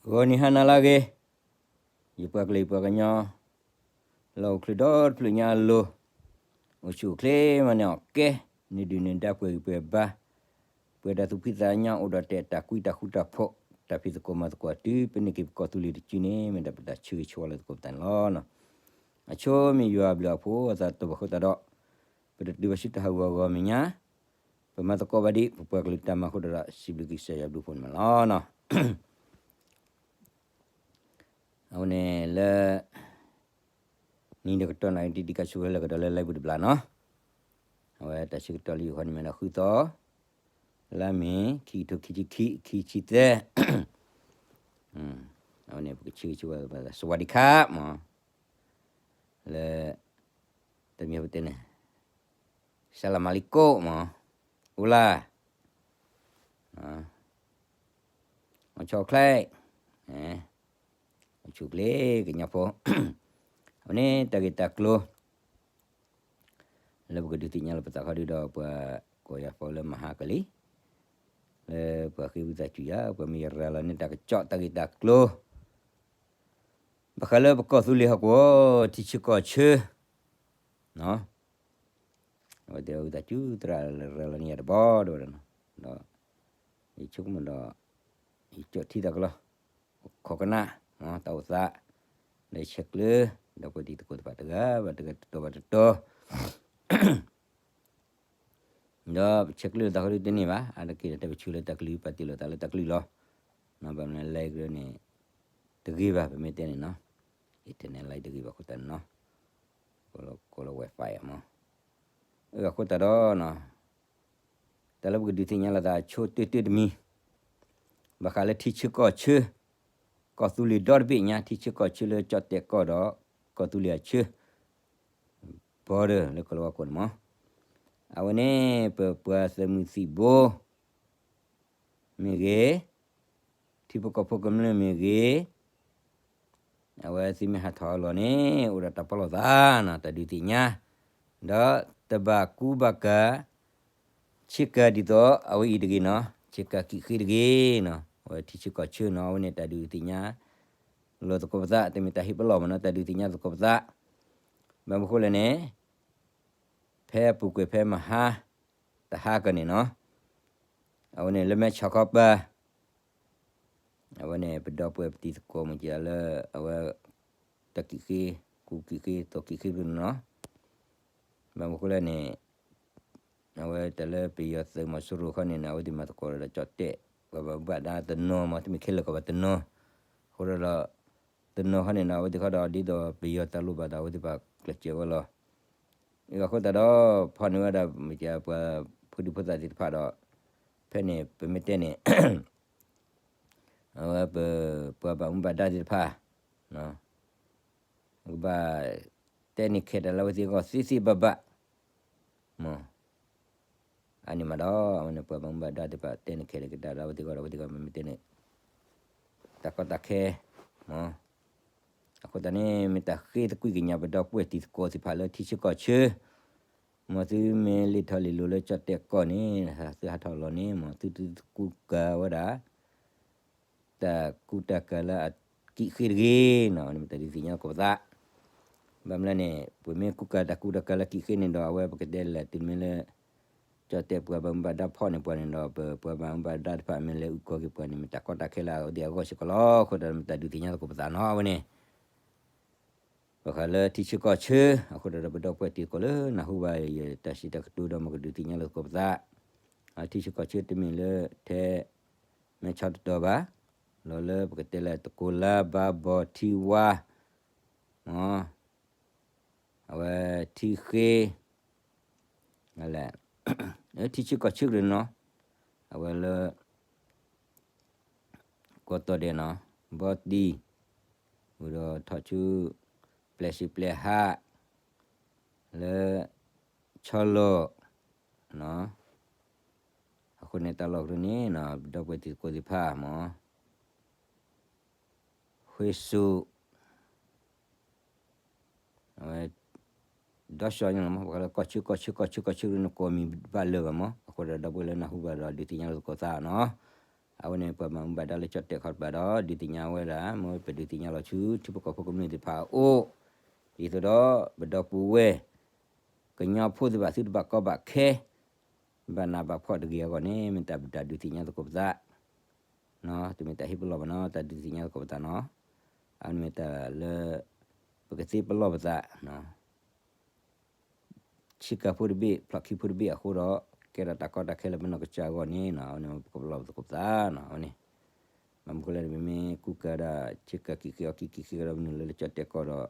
ဂီၤနံၤဟါနၤလၢအဂ့ၤ, ယပှၤကလုာ်ယပှၤကညီ လၢအိၣ်ချုးဒီတဖျၢၣ်ညါအလိၤ, အိၣ်ဆူၣ်အိၣ်ချ့မးန့ၣ်အီၤကဲ, နဒုၣ်နဒါပှဲၤဂံၢ်ပှဲၤဘါ, ပှဲၤတၢ်သူၣ်ဖှံသးညီ အိၣ်ဒီးတဲာ်တၢ်ကွံတၢ်ဃူတၢ်ဖိး, တၢ်ဖံးသကိးမၤသကိးတုၤ ပန့ၢ်က့ၤပကီၢ်သူလ့ၤတစုန့ၣ် မ့ၢ်ဒၣ်ပတၢ်ဆၢဂ့ၤဆၢဝါလၢသကိးပသးန့ၣ်လီၤ. အဆိမ့ၢ်ယွၤအဘျုးအဖှိၣ်အသးတဘၣ်ဃိသတးဒီး, ပတတုၤဘၣ်ဆူတၢ်ဟးဂူာ်ဟးဂီၤမဲာ်ညါ, ပမၤသကိးဘၣ်ဒံး ပပှၤကလုာ်တၢ်မၤအဃိဒီး စံးဘျုးက့ၤကစၢ်ယွၤဘျုးဖှိၣ်န့ၣ်မးလီၤ. အဝဲန့ၣ်လၢ နံၤဒီးကတီၢ်နၣ်ရံၣ်တံၢ်တံၢ်ကါဆူဝဲလၢကဒီးလၢ live ပူၤတဘျီနီၤ, အဝဲတၢ်ဆၢကတီၢ်လၢယိၤခီန့ၣ်မ့ၢ်ဒီးဃုသီ, လါမ့ၤ ခံကထိခံဆံခံ ခံဆံသၢ, အဝဲန့ၣ်ပကဆၢဂ့ၤဆၢဝါ စဝးဒံခါ မး, လၢ တမံၤပတဲန့ၣ် စလၢမလံကိၣ် မး, အိၣ်လၢ အီၣ်ဆီၣ်ချဲး, အိၣ်ဆူၣ်ချ့ကညီဖိ, အဝဲန့ၣ်တၢ်ဂ့ၢ်တၢ်ကျိၤ လၢပကဒုးသ့ၣ်ညါလီၤပသးခီဒုဒီး ပှၤကိးယၤဖီလၢမဟါကလံၤ, လၢပှၤဃ့ဝံသးစူၤယၤ ပှၤမ့ၢ်ယရၤလီၤန့ၢ်တၢ်ကစီၣ်တၢ်ဂ့ၢ်တၢ်ကျိၤ ဘၣ်ဃးလၢပကီၢ်သူလ့ၤဟီၣ်ကဝီၤ ထံဆၢကီၢ်ဆၢ, အဝဲတဲဝံသးစူၤသရၣ်ရၤလီၤန့ၢ်ယၤတဘျီဒီး, ဒီး ယဆိကမိၣ်ဒီး ယကၠီၣ်ထံသးကလီၤ, ခိးကနၣ် တၢ်အိၣ်သး ဒီးဆဲးကျၢ ဒီးပှၤတံၤသကိးတဖၣ်တဂၤဘၣ်တဂၤ တတီၤဘၣ်တတီၤ ဒီးပဆဲးကျၢလိာ်သးဃီဒုတန့ၢ်ဘၣ်, အါတက့ၢ်ဒီးတဲပဆူလၢတၢ်ကလုၢ် ပာ်တ့ၢ်လိာ်သးလၢတၢ်ကလုၢ်လီၤ. ဘၣ်မနုၤလဲၣ်န့ၣ် တဂ့ၤဘၣ် ပမ့ၢ်တဲန့ၣ်နီၤ, internet line တဂ့ၤဘၣ်အဃိသတးန့ၣ်နီၤ, ကိးလၢ wifi မး, အဃိသတးဒီး တၢ်လၢပကဒုးသ့ၣ်ညါလိာ်သးဆိတၢၢ်တၢၢ်တမံၤ, ဘၣ်ဃးလၢထံဆၢကီၢ်ဆၢ, ကီၢ်သူလ့ၤဒီတဘ့ၣ်ညါ ထံဆၢကီၢ်ဆၢလၢကၠီၣ်တဲာ်ကီၢ်ဒီး ကီၢ်သူလ့ၤအဆၢ border လၢကီၢ်လီၤဝါခိၣ်န့ၣ်မး, အဝဲန့ၣ် ပပှၤသုးမုၢ်သံၣ်ဘိ မ့ၢ်ဂ့ၤ, ထံဖိကီၢ်ဖိကမျၢၢ်မ့ၢ်ဂ့ၤ, အဝဲသ့ၣ်မ့ၢ်ဟးထီၣ်အလီၢ်န့ၣ် အိၣ်ဒီးတၢ်ပီးလိာ်သးနီၤ တၢ်ဒုးသ့ၣ်ညါ, ဒီးတဘၣ်ကူဘၣ်ကၤ ဆ့ကၤဒ်သိးအဝဲအံၤတဂ့ၤနီၤ, ဆ့ကၤကံၣ်ဃ့တဂ့ၤနီၤ, အဝဲထံဆၢကီၢ်ဆၢနီၤ အဝဲန့ၣ်တၢ်ဒုးသ့ၣ်ညါ လီၤသကိးပသး တမ့ၢ်တၢ်ဟ့ၣ်ပလီၢ်မးနီၤ တၢ်ဒုးသ့ၣ်ညါသကိးပသး, ဘၣ်မနုၤဃိလဲၣ်န့ၣ် ဖဲအပူၤကွံာ်ဖဲမဟါ တဟါကန့ၣ်နီၤ, အဝဲန့ၣ်လၢမဲဆီးခီပၤ အဝဲန့ၣ် ပဒီပုၢ်ဝဲၢ်ပတံၤသကိးမုၢ်ကလၢ အဝဲ တၢ်ကံၣ်ဃ့, ကူကံၣ်ဃ့ သိးကံၣ်ဃ့ဖဲန့ၣ်နီၤ, ဘၣ်မနုၤဃိလဲၣ်န့ၣ် အဝဲတၢ်လၢပယီၤသုးမီၤစိရိၤခီန့ၣ် အဝဲသ့ၣ်မၤသကိးဒီးကၠီၣ်တဲာ် ပှၤဘၣ်မူဘၣ်ဒါတနီၤမး တမ့ၢ်ခဲလၢာ်ကီၢ်ဘၣ်တနီၤ, အဃိဒီး တနီၤခီန့ၣ်နီၤ အဝဲသ့ၣ်ခီဒီး ဒ်သိးပယီၤတၢ်လိၣ်ဘၣ်ဒီး အဝဲသ့ၣ်ဘၣ်ကျဲးစၢးဝဲလီၤ. အဃိသတးဒီး ဖီၣ်န့ၢ်ဝဲဒၣ် မ့ၢ်ပှၤဖိဒံဖိသၣ်သ့ၣ်တဖၣ်ဒီး ဖဲန့ၣ် ပမ့ၢ်တဲန့ၣ် အဝဲပ ပှၤဘၣ်မူဘၣ်ဒါသ့ၣ်တဖၣ် ကဘၣ် တဲန့ၢ်ခဲတၢ်လၢအဝဲသ့ၣ်အဂီၢ်သ့သ့ဘၣ်ဘၣ် မး, အန့ၣ်မးဒီး အဝဲန့ၣ်ပှၤဘၣ်မူဘၣ်ဒါသ့ၣ်တဖၣ် တဲန့ၢ်ခဲတၢ်လၢအဝဲသ့ၣ်အဂီၢ်ဒီး အဝဲသ့ၣ်အဂီၢ်မ့မ့ၢ်တဲန့ၣ် တၢ်ကီတၢ်ခဲ မး, အဃိသတးန့ၣ် မ့ၢ်တၢ်ဃ့သကွံာ်ကညးပဒီပုၢ်ဝဲၢ်တံၤသကိးသ့ၣ်တဖၣ်လၢထံဆၢကီၢ်ဆၢ မ်သုမ့ၢ်လဲၤထီၣ်လဲၤလီၤလၢကၠီၣ်တဲာ်ကီၢ်န့ၣ် သုဟးထီၣ်လီၤန့ၣ် မ်သုတကူကၤဝဲဒၣ် တၢ်ကူတၢ်ကၤလၢအကံၣ်ဃ့တဂ့ၤနီၤ, မ့ၢ်တၢ်ဒုးသ့ၣ်ညါသကိးပသး, ဘၣ်မနုၤလဲၣ်န့ၣ် ပမ့ၢ်ကူကၤတၢ်ကူတၢ်ကၤလၢကံၣ်ဃ့န့ၣ်ဒီး အဝဲပကတဲလဲၣ်တုၤမ့ၢ်လၢ ကၠီၣ်တဲာ်ပှၤဘၣ်မူဘၣ်ဒါဖီၣ်န့ၢ်ပှၤန့ၣ်ဒီး ပပှၤဘၣ်မူဘၣ်ဒါတဖၣ်မ့ၢ်လဲၤအုၣ်ကီၤက့ၤပှၤန့ၣ် မ့ၢ်တၢ်ကီတၢ်ခဲလၢအဂီၢ်စ့ၢ်ကီးလီၤ. အဃိဒီးမ့ၢ်တၢ်ဒုးသ့ၣ်ညါသကိးပသးနီၤ အဝဲန့ၣ် ဘၣ်ဃးလၢထံဆၢကီၢ်ဆၢ အဃိဒီးပဒီပုၢ်ဝဲၢ်တံၤသကိးလၢနၢ်ဟူဘၣ်ယတၢ်စံးတၢ်ကတိၤဒီး မ့ၢ်ကဒုးသ့ၣ်ညါလိာ်သကိးပသး, အထံဆၢကီၢ်ဆၢတမ့ၢ်လၢထဲ မဲဆီတတီၤဘၣ်, လီၤလၢပကတဲလၢတကိလါဘါဘီထံဝါ အဝဲထံဃ့ လဲၣ်, ထံဆၢကီၢ်ဆၢကရၢနီၤ, အဝဲလၢ ကီၢ်တီၢ်ဒဲးနီၤ, ဘီတံၢ်, ဝံၤဒီးထီၣ်ဆူ ပျဲၢ်စံးပျဲၢ်ဟး လၢ ဆီလီၢ် အဃိန့ၣ်တၢ်လီၢ်ကရၢန့ၣ် ပဒီပုၢ်ဝဲၢ်တံၤသကိးသ့ၣ်တဖၣ်မး ဃ့စူၣ် အဝဲ ဒီးဆှီညါလီၤမး ပှၤလၢကီၢ်ဆၢ ကီၢ်ဆၢ ကီၢ်ဆၢ ကီၢ်ဆၢန့ၣ် ကိးမံၤဘၣ်လၢၤဘၣ်မး အဃိဒီးဒီပုၢ်ဝဲၢ်လၢနၢ်ဟူဘၣ်ဒီးဒုးသ့ၣ်ညါလိာ်သကိးသးနီၤ, အဝဲန့ၣ်ပှၤမၤမူဘၣ်ဒါလၢကၠီၣ်တဲၣ်ခီတဖၣ်ဒီး ဒုးသ့ၣ်ညါဝဲဒၣ် မ့ၢ်ပဒုးသ့ၣ်ညါလီၤဆူ ထံဖိကီၢ်ဖိကမျၢၢ်သ့ၣ်တဖၣ်အအိၣ်, ဒ်သိးဒီး ပဒီပုၢ်ဝဲၢ် ကညီဖိသ့ၣ်တဖၣ် သုတဘၣ်ကီဘၣ်ခဲ ဘၣ်နးဘၣ်ဖှီၣ်တဂ့ၤအဂီၢ်န့ၣ် မ့ၢ်တၢ်ဒုးသ့ၣ်ညါသကိးပသး, တမ့ၢ်တၢ်ဟ့ၣ်ပလီၢ်ဘၣ်နီၤ, တၢ်ဒုးသ့ၣ်ညါသကိးပသးနီၤ. အဝဲန့ၣ်မ့ၢ်တၢ်လၢ ပကသ့ပလီၢ်ပသး ဆ့ကၤဖိတဘ့ၣ် ဖျိးခံဖိတဘ့ၣ်အဃိဒီး ကဲထီၣ်တၢ်ကီတၢ်ခဲလၢပနီၢ်ကစၢ်အဂီၢ်န့ၣ်နီၤ, အဝဲန့ၣ်ပကပလီၢ်ပသကိးပသးနီၤ, အဝဲန့ၣ်. ဘၣ်မနုၤဃိလဲၣ်န့ၣ် ပမ့ၢ်ကူကၤဒၣ် ဆ့ကၤကံၣ်က့ၤအီကံၣ်က့ၤဃ့ကဒီးမနုၤလၢလၢကၠီၣ်တဲၣ်ကီၢ်ဒီး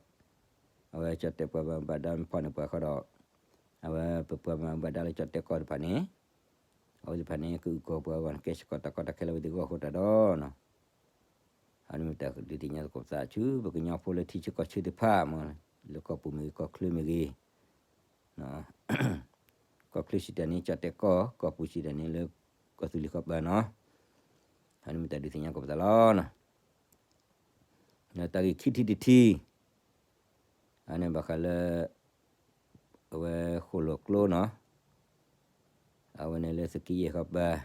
အဝဲကၠီၣ်တဲၣ်ပှၤဘၣ်မူဘၣ်ဒါမ့ၢ်ဖီၣ်န့ၢ်ပှၤဃီဒီး အဝဲပပှၤဘၣ်မူဘၣ်ဒါလၢကၠီၣ်တဲၣ်ကီၢ်တဖၣ်န့ၣ် အဝဲသ့ၣ်တဖၣ်န့ၣ် ကအုၣ်ကီၤပှၤအဂီၢ်န့ၣ် ကဲစ့ၢ်ကီးတၢ်ကီတၢ်ခဲလၢအဝဲသ့ၣ်အဂီၢ်အဃိသတးဒီးနီၤ အဝဲန့ၣ်မ့ၢ်တၢ်ဒုးသ့ၣ်ညါသကိးပသးဆူ ပကညီဖိလၢထံဆၢကီၢ်ဆၢသ့ၣ်တဖၣ်မ့ၢ် လၢကီၢ်ပူၤမ့ၢ်ဂ့ၤ ကီၢ်ချၢမ့ၢ်ဂ့ၤ, ကီၢ်ချၢစံးတၢ်န့ၣ် ကၠီၣ်တဲၣ်ကီၢ်, ကီၢ်ပူၤစံးတၢ်န့ၣ် လၢကီၢ်သူလ့ၤဃီပၤနီၤ, အဝဲန့ၣ်မ့ၢ်တၢ်ဒုးသ့ၣ်ညါသကိးပသးလီၤ. ဒီးတၢ်ဂ့ၢ်ခံထံၣ်တထံၣ် အန့ၣ်ဘၣ်ဃးလၢ အဝဲဃိၣ်လီၤကျိနီၤ, အဝဲန့ၣ်လၢသုးက့ယဲၢ်ဃီပၤ,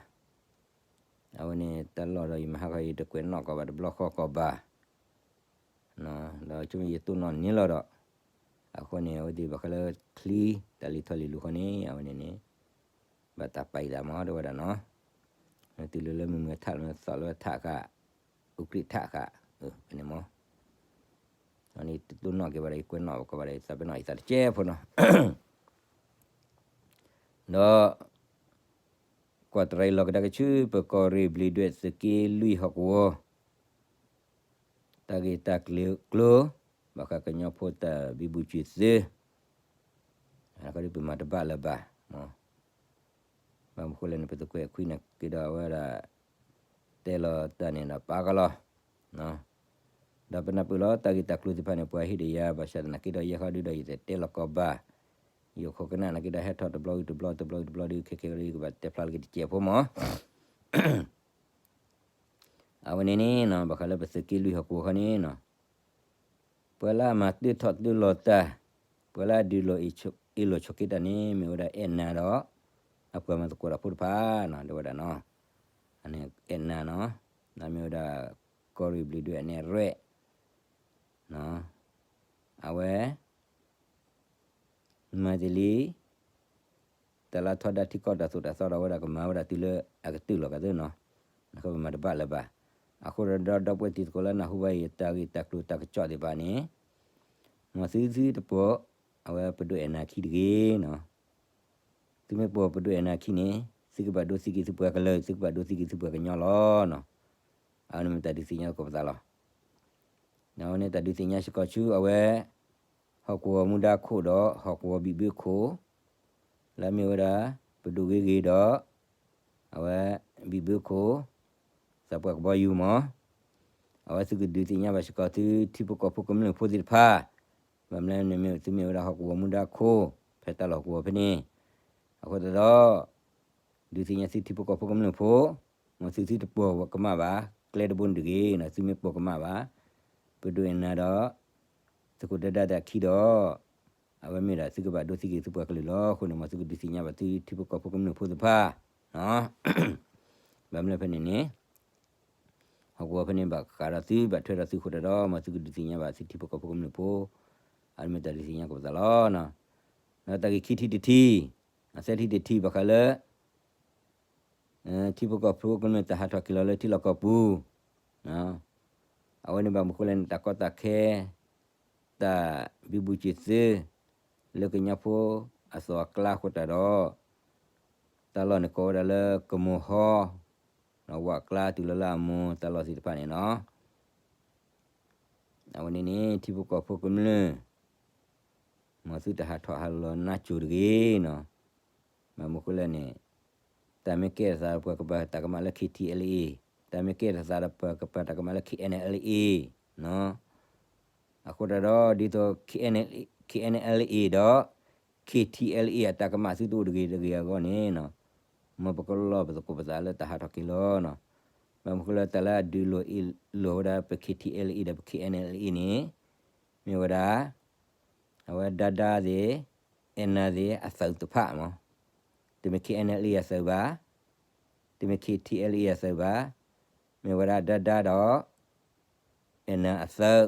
အဝဲန့ၣ်တၢ်လီၢ်ဒီးယမၤဟးဂီၤ ယတကွဲးနီၣ်ကီးဘၣ်တဘျီဃီကီးဘၣ်, ဒီးဆိမိၣ်ယတိၢ်နီၣ်န့ၣ်လီၤဒီး, အဃိန့ၣ် အဝဲသ့ၣ်ဘၣ်ဃးလၢချံ တၢ်လံၤထီၣ်လံၤလူၤဃီန့ၣ် အဝဲန့ၣ်န့ၣ် ဘၣ်တၢ်ပာ်အသးမး တဲဝဲဒၣ်နီၤ, တုၤလၢလၢမုၢ်မုၢ်ထးလၢသီၣ်လၢထးဃာ်, အူကြံၣ်ထးဃာ်, ဖဲန့ၣ်မး, အန့ၣ်တတိၢ်နီၣ်က့ၤဘၣ်ဒီး ယကွဲးနီၣ်ကီးဘၣ်ဒီး ယသးပ့ၤနီၣ်ယသးတကဲဖိနီၤ ဒီး ကွၢ်တရံးလီၤကဒါက့ၤဆူ ပကီၢ်ရ့ၣ်ဘျံးဒွဲၣ်သုးက့လွံၢ်ဟီၣ်ကဝီၤ တၢ်ဂ့ၢ်တၢ်ကျိၤ ဘၣ်ဃးကညီဖိတၢ်ဘံဘူစံးသု, ပမၤတဘၣ်လၢၤဘၣ်, ဘၣ်မနုၤဃိလဲၣ်န့ၣ် ပသုးကွဲးခွံန့ၣ်က့ၤဒီးအဝဲဒၣ် တဲလီၤတၢ်န့ၣ်ဒီးပာ်ကလီၤ ဒီးပနၢ်ပၢၢ်လီၤ တၢ်ဂ့ၢ်တၢ်ကျိၤသ့ၣ်တဖၣ်န့ၣ် ပှၤဟ့ၣ်ဒၣ်ယၤ ဘၣ်ဆၣ်သနာ်က့ဒီး ယဲဃီဒုဒီးယတတဲလီၤကီးဘၣ်, ယိၤခိၣ်ကနၣ်နာ်က့ဒီး ဟဲထီၣ်တဘျီဝံၤတဘျီ တဘျီဝံၤတဘျီဒီး ခဲကဲဒီး ယကဘၣ်တဲဖျါလၢက့ၤတစဲးဖိမး အဝဲန့ၣ်န့ၣ် ဘၣ်ဃးလၢပသုးက့လွံၢ်ဟီၣ်ကဝီၤခီန့ၣ် ပှၤလၢအမၤတၢထီၣ်တၢလီၤတၢ်, ပှၤလၢအဒုးလိာ်အ့ၣ်လိာ်ဆိးက့တၢ်န့ၣ် မ့ၢ်ဝဲဒၣ်အဲၣ်နၤဒီး အပှၤမၤသကိးတၢ်ဖိတဖၣ်နီၤ တဲဝဲဒၣ်နီၤ, အန့ၣ်အဲၣ်နၤနီၤ, မ့ၢ်ဝဲဒၣ် ကီၢ်ရ့ၣ်ဘျံးဒွဲၣ်အနဲၣ်ရဲၣ် အဝဲ မၤတ့ၢ်လံ တၢ်လၢထီဒါထံကီၢ်တၢ်သိၣ်တၢ်သီဒီး ဝဲဒၣ်ကမၤဝဲဒၣ်တုၤလၢအကတၢၢ်လီၤကသ့နီၤ, နခီပမၤတဘၣ်လၢၤဘၣ်. အဃိဒီး ဒီပုၢ်ဝဲၢ်တံၤသကိးလၢနၢ်ဟူဘၣ်အံၤ တၢ်ဂ့ၢ်တၢ်ကျိၤတၢ်ကစီၣ်သ့ၣ်တဖၣ်န့ၣ် မ်သုသုတပိာ် အဝဲပဒိၣ်အဲၣ်နၤခံတဂ့ၤနီၤ. သုမ့ၢ်ပိာ်ပဒိၣ်အဲၣ်နၤခံန့ၣ် သုကဘၣ်ဒိသံက့ၤသုပှၤကလုာ် သုကဘၣ်ဒိသံက့ၤသုပှၤကညီလီၤနီၤ. အဝဲန့ၣ်မ့ၢ်တၢ်ဒုးသ့ၣ်ညါသကိးပသးလီၤ. အဝဲန့ၣ်တၢ်ဒုးသ့ၣ်ညါစ့ၢ်ကီးဆူအဝဲ ဟီၣ်ကဝီၤမူဒါခိၣ်ဒီး ဟီၣ်ကဝီၤဘံၣ်ဘၢခိၣ် လၢမ့ၢ်ဝဲဒၣ် ပဒိၣ်ဂ့ၤဂ့ၤဒီး အဝဲ ဘံၣ်ဘၢခိၣ် သးပှၢ်ကဘီယူၤမး အဝဲသုကဒုးသ့ၣ်ညါဘၣ်စ့ၢ်ကီးသု ထံဖိကီၢ်ဖိကမျၢၢ်ဖိသ့ၣ်တဖၣ် ဘၣ်မနုၤလဲၣ်န့ၣ် မ့ၢ်သုမ့ၢ်ဝဲဒၣ်ဟီၣ်ကဝီၤမူဒါခိၣ် ဖဲတၢ်လီၢ်ဟီၣ်ကဝီၤဖဲန့ၣ် အဃိသတးဒီး ဒုးသ့ၣ်ညါသုထံဖိကီၢ်ဖိကမျၢၢ်ဖိ မ်သုသုတပိာ်ကမၣ်ဘၣ် ကျဲတဘိန့ၣ်တဂ့ၤနီၤ သုမ့ၢ်ပိာ်ကမၣ်ဘၣ် ပဒိၣ်အဲၣ်နၤဒီး သုးခိၣ်ဒၢဒၢသ့ၣ်အခံဒီး အဝဲမ့ၢ်ဒၣ်သုကဘၣ်ဒိသံက့ၤသုပှၤကလုာ်လီၤ. အဃိန့ၣ် မ်သုကဒုးသ့ၣ်ညါဘၣ်သုထံဖိကီၢ်ဖိကမျၢၢ်ဖိသ့ၣ်တဖၣ် ဘၣ်မနုၤလဲၣ်ဖဲန့ၣ်န့ၣ် ဟီၣ်ကဝီၤဖဲန့ၣ် ဘၣ်ဃးဒီးသု ဘၣ်ထွဲဒီးသုအဃိသတးဒီး မ်သုကဒုးသ့ၣ်ညါဘၣ်သုထံဖိကီၢ်ဖိကမျၢၢ်ဖိ အဝဲမ့ၢ်တၢ်ဒုးသ့ၣ်ညါသကိးပသးလီၤ. ဒီးတၢ်ဂ့ၢ်ခံထံၣ်တထံၣ် သၢထံၣ်တထံၣ် ဘၣ်ဃးလၢ ထံဖိကီၢ်ဖိကမျၢၢ်တၢ်ဟးထီၣ်က့ၤလီၤလၢထံလီၢ်ကီၢ်ပူၤ အဝဲန့ၣ်ဘၣ်မနုၤဃိလဲၣ်န့ၣ် တၢ်ကီတၢ်ခဲ တၢ်ဘံဘူစံးသု လၢကညီဖိအသိးအကျါအဃိသတးဒီး တၢ်လီၢ်န့ၣ်ကိးဝဲဒၣ်လၢကမိၤဟီ ဝၣ်ကျါတုၤလီၤလၢအမိၤတၢ်လီၢ်သ့ၣ်တဖၣ်န့ၣ်နီၤ အဝဲန့ၣ်န့ၣ် ထံဖိကီၢ်ဖိကမျၢၢ် မ်သုတဟးထီၣ်ဟးလီၤနါစိၤတဂ့ၤနီၤ. ဘၣ်မနုၤဃိလဲၣ်န့ၣ် တၢ်မ့ၢ်ကဲထီၣ်သးဒီးပှၤကပၤတၢ်ကမၣ်လၢ K T L A, တၢ်မ့ၢ်ကဲထီၣ်သးဒီးပှၤကပၤတၢ်ကမၣ်လၢ K N L A နီၤ. အဃိသတးဒီး ဒ်သိး K N L A ဒီး K T L A အတၢ်ကမၣ်သုတအိၣ်တဂ့ၤတဂ့ၤအဂီၢ်န့ၣ်နီၤ, မ်ပကလီၢ်ပသကိးပသးလၢတၢ်ဟးထီၣ်က့ၤလီၤနီၤ. ဘၣ်မနုၤဃိလၢတၢ်လၢအဒုးလိာ်အ့ၣ်လိာ်ဝဲဒၣ်ပ K T L A ဒီးပ K N L A န့ၣ် မ့ၢ်ဝဲဒၣ် အဝဲဒၣ်ဒၣ်သ့ၣ် အဲၣ်နၤသ့ၣ် အသုးတဖၣ်မး, တမ့ၢ် K N L A အသုးဘၣ်, တမ့ၢ် K T L A အသုးဘၣ်, မ့ၢ်ဝဲဒၣ်ဒါဒါဒီး အဲၣ်နၤအသုး,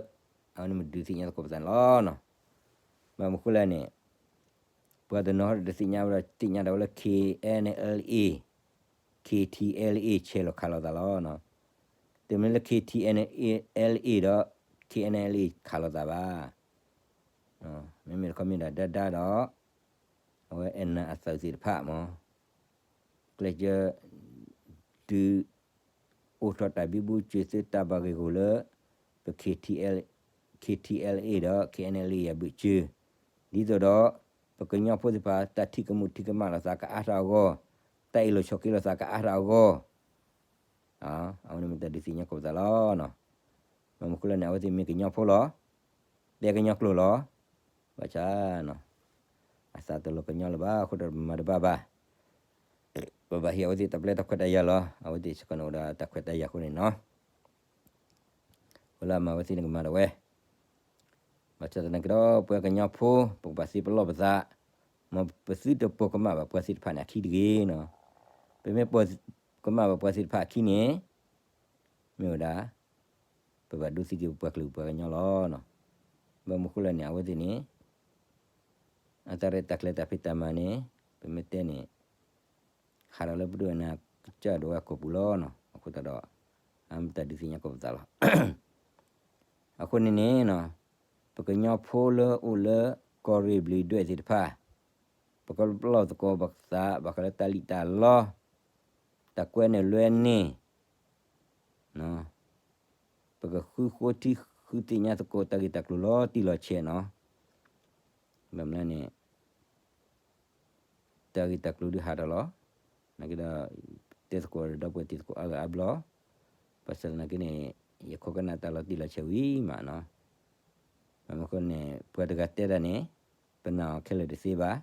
အဝဲန့ၣ်မ့ၢ်ဒုးသ့ၣ်ညါသကိးပသးန့ၣ်လီၤနီၤ. ဘၣ်မနုၤဃိလဲၣ်န့ၣ် ပှၤတနီၤဒီးတသ့ၣ်ညါဝဲဒီး သ့ၣ်ညါဒၣ်ဝဲလၢ K N L A, K T L A ဆဲးလီၤခးလိာ်သးလီၤနီၤ. တမ့ၢ်လၢ K T L A ဒီး K N L A ခးလိာ်သးဘၣ်. မ့မ့ၢ်တခီမ့ၢ်ဒၣ်ဒါဒါဒီး အဝဲအဲၣ်နၤအသုးသ့ၣ်တဖၣ်မ့ၢ် ကျဲးစၢး ဒုး အိၣ်ထီၣ်တၢ်ဘံဘူစၢၤသုးတၢ်ဘၣ်ဂ့ၢ်ဂီၢ်လၢ ပ K T L, K T L A ဒီး K N L A အဘုၣ်စၢၤ, ဒ်သိးဒီး ပကညီဖိသ့ၣ်တဖၣ် တၢ်ထံၣ်ကမူၣ်ထံၣ်ကမၣ်လိာ်သးကအါထီၣ်အဂီၢ်, တၢ်အ့ၣ်လိာ်ဆိးက့လိာ်သးကအါထီၣ်အဂီၢ် အဝဲန့ၣ်မ့ၢ်တၢ်ဒုးသ့ၣ်ညါသကိးပသးလီၤနီၤ. ဘၣ်မနုၤဃိလဲၣ်န့ၣ် အဝဲသ့ၣ်မ့ၢ်ကညီဖိလီၤ. တဲကညီကျိာ်လီၤ. ဘၣ်ဆၣ်နီၤ အသးတလီၤကညီလၢၤဘၣ်အဃိဒီးပမၤတဘၣ်ဘၣ်. ပဘၣ်ဟ့ၣ်အဝဲသ့ၣ်တၢ်ပျဲတၢ်ခွဲးတၢ်ယာ်လီၤ. အဝဲသ့ၣ်စ့ၢ်ကီးန့ၣ်အိၣ်ဒီးတၢ်ခွဲးတၢ်ယာ်အဃိန့ၣ်နီၤ ဝဲလၢအမၤဝဲသ့ၣ်န့ၣ်ကမၤဒၣ်ဝဲ. ဘၣ်ဆၣ်သနာ်က့ဒီး ပှၤကညီဖိ ပကဘၣ်သ့ပလီၢ်ပသး, မ်ပသုတပိာ်ကမၣ်ဘၣ်ပှၤသ့ၣ်တဖၣ်န့ၣ်အခံတဂ့ၤနီၤ. ပမ့ၢ်ပိာ်ကမၣ်ဘၣ်ပှၤသ့ၣ်တဖၣ်အခံန့ၣ် မ့ၢ်ဝဲဒၣ် ပဘၣ်ဒိသံက့ၤပပှၤကလုာ်ပှၤကညီလီၤနီၤ. ဘၣ်မနုၤဃိလဲၣ်န့ၣ် အဝဲသ့ၣ်န့ၣ် အတၢ်ရဲၣ်တၢ်ကျဲၤတၢ်ဖံးတၢ်မၤန့ၣ် ပမ့ၢ်တဲန့ၣ် ဟးထီၣ်လၢပဒိၣ်အနၢ်ကစၢ်ဒိၣ်ဝဲအကိာ်ပူၤလီၤနီၤ. အဃိသတးဒီး အမ့ၢ်တၢ်ဒုးသ့ၣ်ညါကိးပသးလီၤ. အဃိန့ၣ်န့ၣ်နီၤ ပကညီဖိလၢအိၣ်လၢကီၢ်ရ့ၣ်ဘျံးဒွဲၣ်သ့ၣ်တဖၣ် ပကပလီၢ်သကိးပသး ဘၣ်ဃးလၢတၢ်လံၣ်တၢ်လီ တၢ်ကွဲန့ၢ်လွဲန့ၢ် ပကဃုဃိထံဃုသ့ၣ်ညါသကိးတၢ်ဂ့ၢ်တၢ်ကျိၤလီၤတံၢ်လီၤဆဲးနီၤ. ဘၣ်မနုၤလဲၣ်န့ၣ် တၢ်ဂ့ၢ်တၢ်ကျိၤဒုးဟးထီၣ်လီၤ. နာ်က့ဒီး တဲသကိးဒီပုၢ်ဝဲၢ်တံၤသကိးအါဂၤအါဘျီ, ဘၣ်ဆၣ်သနာ်က့န့ၣ် ယခိးကနၣ်တၢ်လီၤတံၢ်လီၤဆဲးဝံၤမးနီၤ. ဘၣ်မနုၤအဃိန့ၣ် ပှၤတဂၤတဲတၢ်န့ၣ် ပနာ်အီၤခဲလၢာ်တသ့ဘၣ်.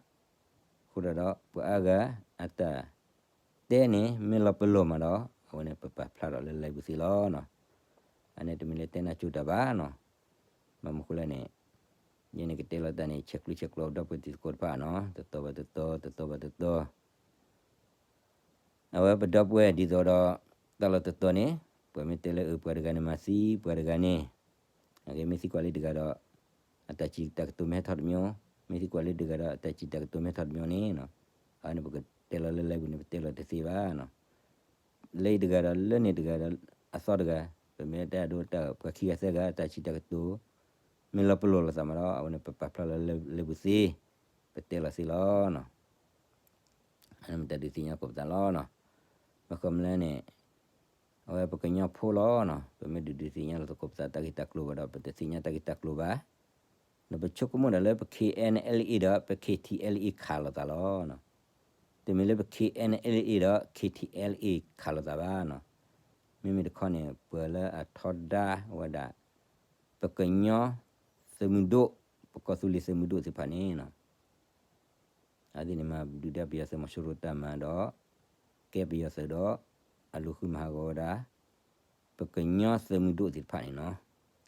အဃိသတးဒီး ပှၤအါဂၤအတၢ်တဲန့ၣ် မ့ၢ်လီၤပလိာ်မးဒီး အဝဲန့ၣ်ပပာ်ဖျါထီၣ်လၢ live ပူၤသ့လီၤနီၤ. အန့ၣ်တမ့ၢ်လၢတဲနၢ်ကၠိတၢ်ဘၣ်နီၤ. ဘၣ်မနုၤအဃိလဲၣ်န့ၣ် ယန့ၣ်ကတဲလီၤတၢ်န့ၣ် ဆဲးကျိးဆဲးကျိးဒီပုၢ်ဝဲၢ်တံၤသကိးတဖၣ်နီၤ, တတီၤဘၣ်တတီၤ, တတီၤဘၣ်တတီၤ အဝဲပဒီပုၢ်ဝဲၢ်ဒ်သိးဒီး တၢ်လီၢ်တတီၤန့ၣ် ပှၤမ့ၢ်တဲလၢအပှၤတဂၤန့ၣ်မၤသံပှၤတဂၤန့ၣ်, အဂ့ၢ်မ့ၢ်သံကွၢ်လၢတဂၤဒီး အတၢ်စံးတၢ်ကတိၤမ့ၢ်ဟဲထီၣ်တမံၤ, မ့ၢ်သံကွၢ်လၢတဂၤဒီး အတၢ်စံးတၢ်ကတိၤမ့ၢ်ဟဲထီၣ်တမံၤန့ၣ်, အဝဲန့ၣ်ပကတဲလီၤလၢ live ပူၤန့ၣ် ပတဲလီၤတသ့ဘၣ်နီၤ. လၢအံၤတဂၤဒီး လၢန့ၣ်တဂၤဒီး အသီတဂၤ, ပမ့ၢ်တဲအဒိတၢ်ပှၤခံဂၤသၢဂၤ အတၢ်စံးတၢ်ကတိၤ မ့ၢ်လီၤပလိာ်လိာ်သးမးဒီး အဝဲန့ၣ်ပပာ်ဖျါလီၤလၢ live ပူၤသ့, ပတဲလီၤသ့လီၤနီၤ. အန့ၣ်မ့ၢ်တၢ်ဒုးသ့ၣ်ညါသကိးပသးလီၤနီၤ. ဘၣ်ဃိမနုၤလဲၣ်န့ၣ် အဝဲပကညီဖိလီၤနီၤ, ပမ့ၢ်ဒုးဒုးသ့ၣ်ညါလိာ်သကိးပသးတၢ်ဂ့ၢ်တၢ်ကျိၤဘၣ်ဒီး ပတသ့ၣ်ညါတၢ်ဂ့ၢ်တၢ်ကျိၤဘၣ်. ဒီးပဆိကမိၣ်ဒၣ်လၢပ K N L A ဒီး ပ K T L A ခးလိာ်သးလီၤ. တမ့ၢ်လၢပ K N L A ဒီး K T L A ခးလိာ်သးဘၣ်နီၤ. မ့မ့ၢ်တခီန့ၣ် ပှၤလၢအထီဒါဝဲဒၣ် ပကညီသုးမုၢ်ဒိၣ်, ပကီၢ်သူလ့ၤသုးမုၢ်ဒိၣ်သ့ၣ်တဖၣ်န့ၣ်နီၤ အဝဲသ့ၣ်န့ၣ်မၤဒုၣ်ဒါပယီၤသုးမီၤစိရိၤတၢ်မၤဒီး ကဲပယီၤသုးဒီး အလူၤဃုမၤဟးဂီၤဝဲဒၣ် ပကညီသုးမုၢ်ဒိၣ်သ့ၣ်တဖၣ်န့ၣ်နီၤ.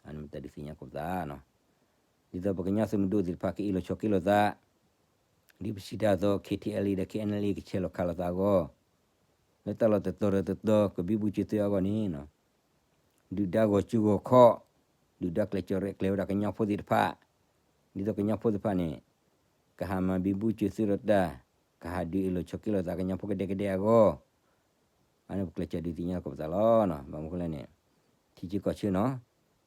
အန့ၣ်မ့ၢ်တၢ်ဒုးသ့ၣ်ညါသကိးပသးနီၤ. ဒ်သိးပကညီသုးမုၢ်ဒိၣ်သ့ၣ်တဖၣ်ကအ့ၣ်လိာ်ဆိးက့လိာ်သး ဒ်ပစံးတၢ်အသိး K T L A ဒီး K N L A ကဆဲးလီၤခးလိာ်သးအဂီၢ်, လၢတၢ်လီၢ်တတီၤဒီးတတီၤ ကဘံဘူစၢၤသုးအဂီၢ်န့ၣ်နီၤ, ဒုၣ်ဒါဂီၤစုဂီၤခီၣ်, ဒုၣ်ဒါကျဲးစၢးရဲၣ်ကျဲၤဝဲဒၣ်ကညီဖိသ့ၣ်တဖၣ်, ဒ်သိးကညီဖိသ့ၣ်တဖၣ်န့ၣ် ကဟးမၤဘံဘူစၢၤသုးဒီးတၢ်, ကဟးဒုးအ့ၣ်လိာ်ဆိးက့လိာ်သးကညီဖိကဒဲကဒဲအဂီၢ်, အန့ၣ်ပကျဲးစၢးဒုးသ့ၣ်ညါသကိးပသးလီၤ. ဘၣ်မနုၤအဃိလဲၣ်န့ၣ် ထံဆၢကီၢ်ဆၢနီၤ,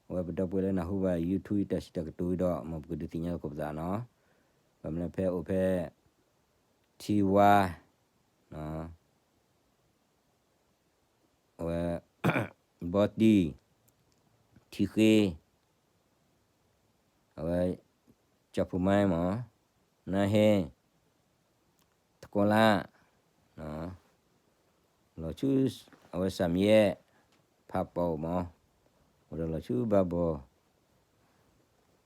အဝဲပဒီပုၢ်ဝဲၢ်လၢနၢ်ဟူဘၣ် YouTube တၢ်စံးတၢ်ကတိၤဒီး မ်ပကဒုးသ့ၣ်ညါသကိးပသးနီၤ. ဘၣ်မနုၤဖဲအိၣ်ဖဲ ထံဝါ, အဝဲ ဘီတံၢ်, ထံဃ့, အဝဲ ကၠီၣ်ဖူမါမး, နါဟ့, တကိးလါ, လီၤဆူ အဝဲစၣ်မံယဲၢ်, ဖးပီၣ်မး, အိၣ်ဒီးလီၤဆူဘၣ်ဘီၣ်,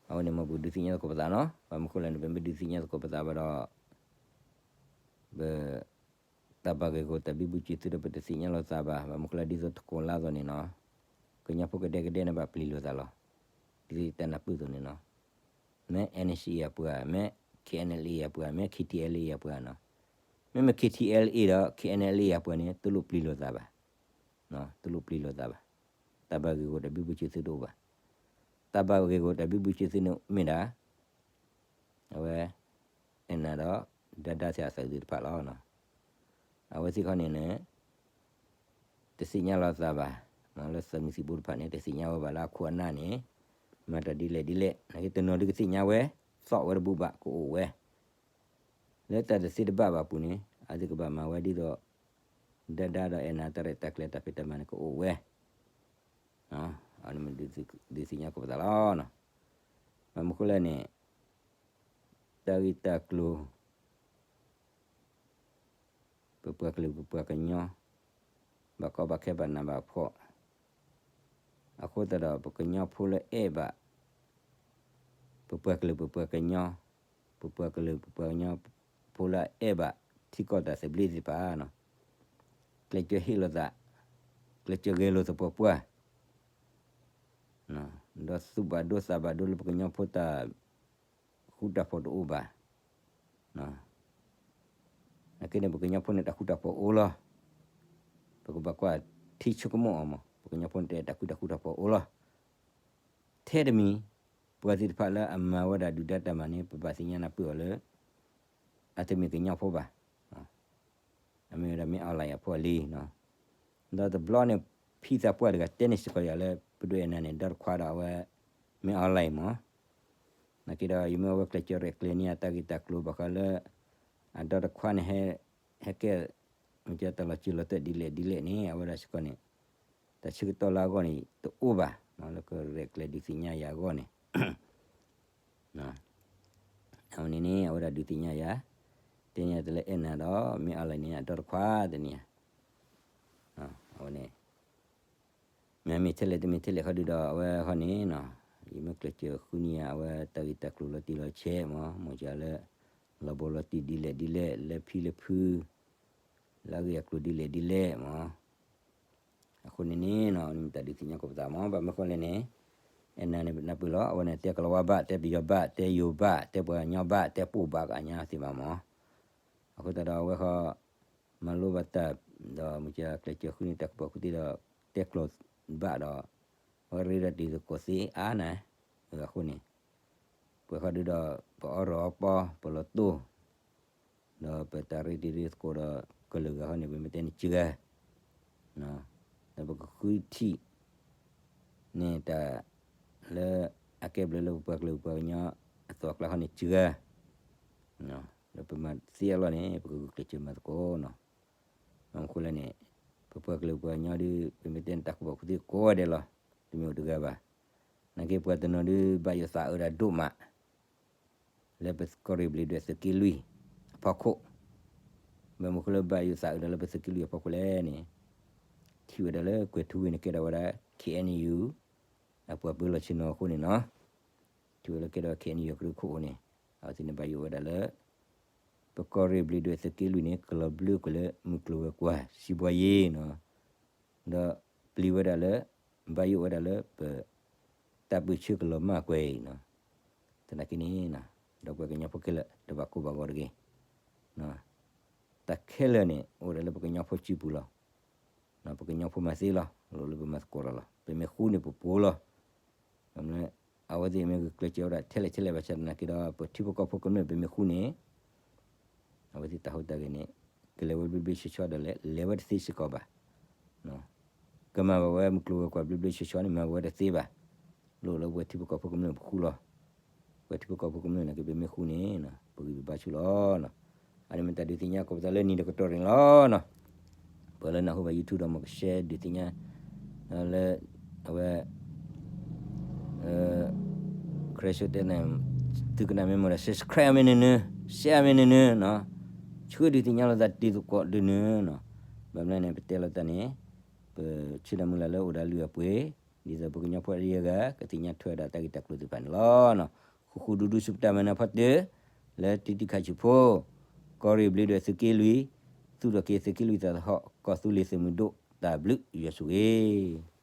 အဝဲန့ၣ်မ်ပကဒုးသ့ၣ်ညါသကိးပသးနီၤ. ဘၣ်မနုၤအဃိလဲၣ်န့ၣ် ပမ့ၢ်ဒုးသ့ၣ်ညါသကိးပသးဘၣ်ဒီး ပ တၢ်ဘၣ်ဂ့ၢ်ဂီၢ်တၢ်ဘံဘူစၢၤသုးဒီးပတသ့ၣ်ညါလိာ်သးဘၣ်. ဘၣ်မနုၤအဃိလဲၣ် ဒ်သိးတကိးလါအသိးန့ၣ်နီၤ, ကညီဖိကဒဲကဒဲန့ၣ်ဘၣ်ပျံၤလိာ်သးလီၤ. ဒ်သိးယတၢ်နၢ်ပၢၢ်အသိးန့ၣ်နီၤ, မ့ၢ် N C A အပှၤ, မ့ၢ် K N L A အပှၤ, မ့ၢ် K T L A အပှၤနီၤ, မ့မ့ၢ် K T L A ဒီး K N L A အပှၤန့ၣ် တလိၣ်ပျံၤလိာ်သးဘၣ်. တလိၣ်ပျံၤလိာ်သးဘၣ်. တၢ်ဘၣ်ဂ့ၢ်ဂီၢ်တၢ်ဘံဘူဆံးသုတအိၣ်ဘၣ်. တၢ်ဘၣ်ဂ့ၢ်ဂီၢ်တၢ်ဘံဘူဆံးသုန့ၣ်မ့ၢ်ဒၣ် အဝဲ အဲၣ်နၤဒီး ဒၣ်ဒါသ့ၣ်အသးသုတဖၣ်လီၤ. အဝဲသ့ၣ်ခီန့ၣ်န့ၣ် တသ့ၣ်ညါလီၤသးဘၣ်, လၢသးမုၢ်သံၣ်ဘိတဖၣ်န့ၣ် တသ့ၣ်ညါဝဲဘၣ်လၢအခိၣ်အနၢ်န့ၣ် မၤတၢ်ဒ်လဲၣ်ဒ်လဲၣ်, နာ်က့တနီၤဒုးကသ့ၣ်ညါဝဲ, သီၣ်ဝဲတဘူၣ်ဘၣ်ကအိၣ်ဝဲ, လၢတၢ်တသ့တဘၣ်ဘၣ်အပူၤန့ၣ် အဝဲသ့ၣ်ကဘၣ်မၤဝဲဒ်သိး ဒၣ်ဒါဒီးအဲၣ်နၤတၢ်ရဲၣ်တၢ်ကျဲၤတၢ်ဖံးတၢ်မၤန့ၣ်ကအိၣ်ဝဲ, အဝဲန့ၣ်မ့ၢ်ဒုးသ့ၣ်ညါကိးပသးလီၤ. ဘၣ်မနုၤဃိလဲၣ်န့ၣ် တၢ်ဂ့ၢ်တၢ်ကျိၤ ပပှၤကလုာ်ပပှၤကညီ ဘၣ်ကီဘၣ်ခဲဘၣ်နးဘၣ်ဖှီၣ်, အဃိသတးဒီး ပကညီဖိလၢအဲၣ်ဘၣ် ပပှၤကလုာ်ပပှၤကညီ, ပပှၤကလုာ်ပပှၤကညီဖိလၢအအဲၣ်ဘၣ် ထံကီၢ်တၢ်သဘျ့သ့ၣ်တဖၣ်န့ၣ် ကျဲးစၢးဟ့ၣ်လိာ်သး, ကျဲးစၢးဂဲၤလိာ်သပှၢ်ပှၢ် ဒီးသူၣ်ဘၣ်ဒိသးဘၣ်ဒိလၢပကညီဖိတၢ်ဃူတၢ်ဖိးတအိၣ်ဘၣ်. နာ်က့န့ၣ် ပကညီဖိန့ၣ်တၢ်ဃူတၢ်ဖိးအိၣ်လီၤ. ပကဘၣ်ကွၢ်ထံဆိကမိၣ်အီၤမး, ပကညီဖိန့ၣ်တၢ်ဃူတၢ်ဖိးအိၣ်လီၤ. ထဲတမံၤ ပှၤသ့ၣ်တဖၣ်လၢအမၤဝဲဒၣ်ဒုၣ်ဒါတၢ်မၤန့ၣ် ပဘၣ်သ့ၣ်ညါနၢ်ပၢၢ်အီၤလၢ အတမ့ၢ်ကညီဖိဘၣ်. အမ့ၢ်ဝဲဒၣ်မ့ၢ် online အဖိအလံ, ဒီးတဘျီန့ၣ် ဖံသးပှၢ်တဂၤတဲန့ၢ်စ့ၢ်ကီးယၤလၢ ပဒိၣ်အဲၣ်နၤန့ၣ် ဒီတခွါဒီးအဝဲ မ့ၢ် online မး, နာ်က့ဒီး ယမ့ၢ်အဝဲကျဲးစၢးရဲၣ်ကျဲၤန့ၢ်အတၢ်ဂ့ၢ်တၢ်ကျိၤဘၣ်ဃးလၢ အဒီတခွါန့ၣ် ဟဲကဲ မ့ၢ်ကဲတၢ်လီၤစၢၤလီၤသွဲၣ်ဒ်လဲၣ်ဒ်လဲၣ်န့ၣ် အဝဲဒၣ်စ့ၢ်ကီးန့ၣ် တၢ်ဆၢကတီၢ်လၢအဂီၢ်န့ၣ် တအိၣ်ဘၣ်, လၢကရဲၣ်ကျဲၤဒုးသ့ၣ်ညါယၤအဂီၢ်န့ၣ် အဝဲန့ၣ်န့ၣ် အဝဲဒၣ်ဒုးသ့ၣ်ညါယၤ, တဲညါတၢ်လၢအဲၣ်နၤဒီး မ့ၢ် online န့ၣ် အဒီတခွါတနံၤဧါ, အဝဲန့ၣ် မ့မ့ၢ်ထဲလဲၣ်တမ့ၢ်ထဲလဲၣ်ခီဒုဒီး အဝဲဃီန့ၣ် ယမ့ၢ်ကျဲးစၢးဃုန့ၢ်ယၤ အဝဲတၢ်ဂ့ၢ်တၢ်ကျိၤလီၤတံၢ်လီၤဆဲးမး, မ့ၢ်ကလၢ လီၤဘီလီၤတံၢ်ဒ်လဲၣ်ဒ်လဲၣ် လၢဖံလၢဖု လၢအဂ့ၢ်အကျိၤဒ်လဲၣ်ဒ်လဲၣ်မး, အဃိန့ၣ်န့ၣ် နမ့ၢ်တၢ်ဒုးသ့ၣ်ညါကိးပသးမး, ဘၣ်မနုၤဃိလဲၣ်န့ၣ် အဲၣ်နၤန့ၣ်နၢ်ပၢၢ်လီၤ, အဝဲန့ၣ်တဲကလီၤဝါဘၣ်, တဲပယီၤဘၣ်, တဲယိၤဘၣ်, တဲပှၤကညီဘၣ်, တဲပိာ်ဘၣ်ကအညါသ့ၣ်မးမး, အဃိသတးဒီးအဝဲဃီ မၤလိဘၣ်တၢ် ဒီးမ့ၢ်ကကျဲးစၢးဃုန့ၢ်တၢ်ကူၣ်ဘၣ်ကူၣ်သ့ဒီး တဲကျိာ်ဘၣ်ဒီး အဝဲရ့ဒီးတံၤသကိးသ့အါန့ၣ်, အဃိန့ၣ် ပှၤဃီဒုဒီး ပအီၣ်ရီၣ်အီပီ ပလီၤတိၢ် ဒီးပတၢ်ရ့တံၤရ့သကိးဒီး ကလုာ်ဂၤဃီန့ၣ် ပမ့ၢ်တဲန့ၣ်စှၤဂၤ ဒီးပကဃုထံၣ်န့ၢ်တၢ်လၢ အကဲဘျုးလၢပပှၤကလုာ်ပပှၤကညီအသိးအကျါဃီန့ၣ်စှၤဂၤ ဒီးပမၤသ့အလီၢ်န့ၣ် ပကဂုာ်ကျဲးစၢးမၤသကိးန့ၣ်, ဘၣ်မနုၤဃိလဲၣ်န့ၣ် ပပှၤကလုာ်ပပှၤကညီဒု ပမ့ၢ်တဲန့ၣ် တၢ်ကူၣ်ဘၣ်ကူၣ်သ့ကိးဂၤဒဲးလီၤ, တမ့ၢ်အိၣ်တဂၤဘၣ်. နာ်က့ပှၤတနီၤဒု ဘၣ်ယိၣ်သးအၢဒၣ်ဒိၣ်မး လၢပကီၢ်ရ့ၣ်ဘျ့းဒွဲၣ်သုးက့လွံၢ်အဖီခိၣ်, ဘၣ်မနုၤဃိလၢဘၣ်ယိၣ်သးအၢဒၣ်လၢပသုးက့လွံၢ်အဖီခိၣ်လဲၣ်န့ၣ်, ထံၣ်ဝဲဒၣ်လၢကွဲၤထူဝ့ၣ်န့ၣ် ကဲထီၣ်ဝဲဒၣ် K N U အပှၤပၢလီၤဆ့ၣ်နီၤအဃိန့ၣ်လီၤ. ထံၣ်ဝဲလၢကဲထီၣ် K N U အကရူၢ်ခိၣ်အဃိန့ၣ်, အဝဲသ့ၣ်န့ၣ်ဘၣ်ယိၣ်ဝဲဒၣ်လၢ ပကီၢ်ရ့ၣ်ဘျ့းဒွဲၣ်သုးက့လွံၢ်န့ၣ် ကလီၤဘျၢကွံာ်လၢမုၢ်ကျိၤဝဲၤကွာ် စံးဘှီယ့ၤန့ၣ်, ဒီးပျံၤဝဲဒၣ်လၢ ဘၣ်ယိၣ်ဝဲဒၣ်လၢပ တၢ်ပၢၢ်ဆၢကလီၤမၢ်ကွံာ်အံၤန့ၣ်, သနာ်က့န့ၣ် ဒီးပှၤကညီဖိခဲလၢာ် တဘၣ်ကိၢ်ဘၣ်ဂီၤတဂ့ၤ, တၢ်ခဲလၢာ်န့ၣ် အိၣ်ဒၣ်လၢပကညီဖိစုပူၤလီၤ. ပကညီဖိမၤသ့လီၤ, လိၣ်လၢပမၤသကိးတၢ်လီၤ. ပမ့ၢ်ဃူန့ၣ်ပပိာ်လီၤ. အဝဲသ့ၣ်မ့ၢ်ဂုာ်ကျဲးစၢးဝဲဒၣ်ထဲလဲၣ်ထဲလဲၣ်ဘၣ်ဆၣ်သနာ်က့ဒီး ပထံဖိကီၢ်ဖိကမျၢၢ်ပမ့ၢ်ဃူန့ၣ် အဝဲသ့ၣ်တၢ်ဟူးတၢ်ဂဲၤန့ၣ် ကလဲၤဝဲဘျ့ဘျ့ဆှီဆှီဒီးလဲၤ လဲၤဝဲတသ့စ့ၢ်ကီးဘၣ်. ကမၤဘၣ်ဝဲမုၢ်ကျိၤဝဲၤကွာ်ဘျ့ဘျ့ဆှီဆှီန့ၣ် မၤဝဲတသ့ဘၣ်. လိၣ်လၢပဝဲထံဖိကီၢ်ဖိကမျၢၢ်ပဃူလီၤ. ပဝဲထံဖိကီၢ်ဖိကမျၢၢ်န့ၣ် ကပမ့ၢ်ဃူန့ၣ် ပဂံၢ်ပဘါဆူၣ်လီၤ. အန့ၣ်မ့ၢ်တၢ်ဒုးသ့ၣ်ညါကိးပသးလၢနံၤတကတီၢ်ရ့ၣ်န့ၣ်လီၤ. ပှၤလၢနၢ်ဟူဘၣ် YouTube ဒီးမ့ၢ်က share ဒုးသ့ၣ်ညါ လၢ အဝဲ ခရံာ်စူၢ်တဲန့ၣ် သုကနၣ်မ့ၢ်မ့ၢ်ဒီး subscribe မ့ၢ်နုၤနုၤ share မ့ၢ်နုၤနုၤ ဆှၢဒုးသ့ၣ်ညါလိာ်သးတံၤသကိးဒုးနုၤ, ဘၣ်မနုၤန့ၣ် ပတဲလိာ်သးန့ၣ် ပဆၢဒၣ်မုၢ်လၢ်လၢအိၣ်ဒီးလုၢ်အပှ့ၤ ဒ်သိးပကညီဖိအဂၤ ကသ့ၣ်ညါထွဲဝဲဒၣ်တၢ်ဂ့ၢ်တၢ်ကျိၤသ့ၣ်တဖၣ်န့ၣ်လီၤ. ဃူဃူဒူဒူဆူပတၢ်မၤနၢၤဖီတၢၢ် လၢတံၤတံၤခးဆူၣ်ဖိ ကီၢ်ရ့ၣ်ဘျ့ဒွဲၣ်သုးက့လွံၢ် သူၣ်ထီၣ်က့ၤသုးက့လွံၢ်သးသဟီၣ် ကီၢ်သူလ့ၤသုးမုၢ်ဒိၣ် တၢ်ဘျုးယွၤဆိၣ်ဂ့ၤ